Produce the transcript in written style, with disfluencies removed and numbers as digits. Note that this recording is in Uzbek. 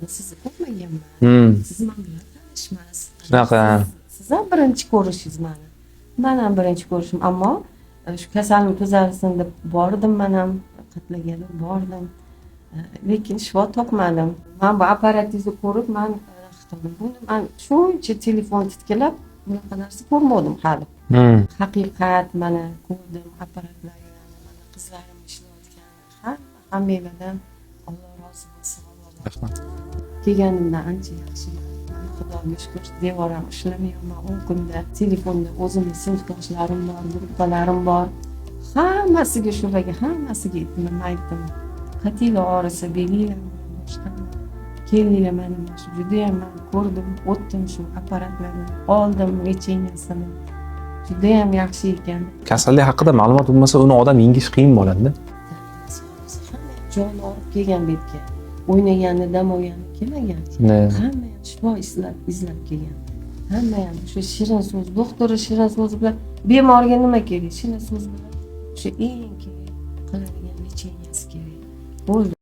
Oldin sizni ko'rmaganman. Siz man bilan tanishmas. Shunaqa. Siz ham birinchi ko'rishingiz mani. Man ham birinchi ko'rishim, ammo shu kasalim tuzalsin deb bordim man ham, qatlaganim bordim. Lekin shifo topmadim. Man bu apparatingizni ko'rib, man qildim. Buni man shuncha telefon titkilab, bunaqa narsa ko'rmadim hali. Haqiqat, mana ko'rdim apparatlaringlarni, mana qizlarim ishlayotgan, hamma hammanglardan Alloh rozi bo'lsin. Alloh Rahmat. Kelganimdan ancha yaxshiman. Mana, Xudoga shukur, devor ham ishlamayapman 10 kunda. Telefonda o'zimni sinfdoshlarim bor, gruppalarim bor. Hammasiga, shularga hammasiga aytdim, man aytdim. Qatinglar og'risa beringlar, boshqa. Kelinglar, mana shu judayam man ko'rdim, o'tdim shu apparatlarni, oldim лечения sini. Judayam yaxshi ekan. Kasallik haqida ma'lumot bo'lmasa, uni odam yengish qiyin bo'ladi-da. Hamma jon og'rib kelgan bu yerga. O'ynagani, dam olgani kelmagan. Shunday. Hamma ham shifo izlab kelgan. Hamma ham o'sha shirin so'z, doktori shirin so'z bilan bemorga nima kerak? Shirin so'z bilan o'sha eng kerak qiladigan лечения si kerak. Bo'ldi.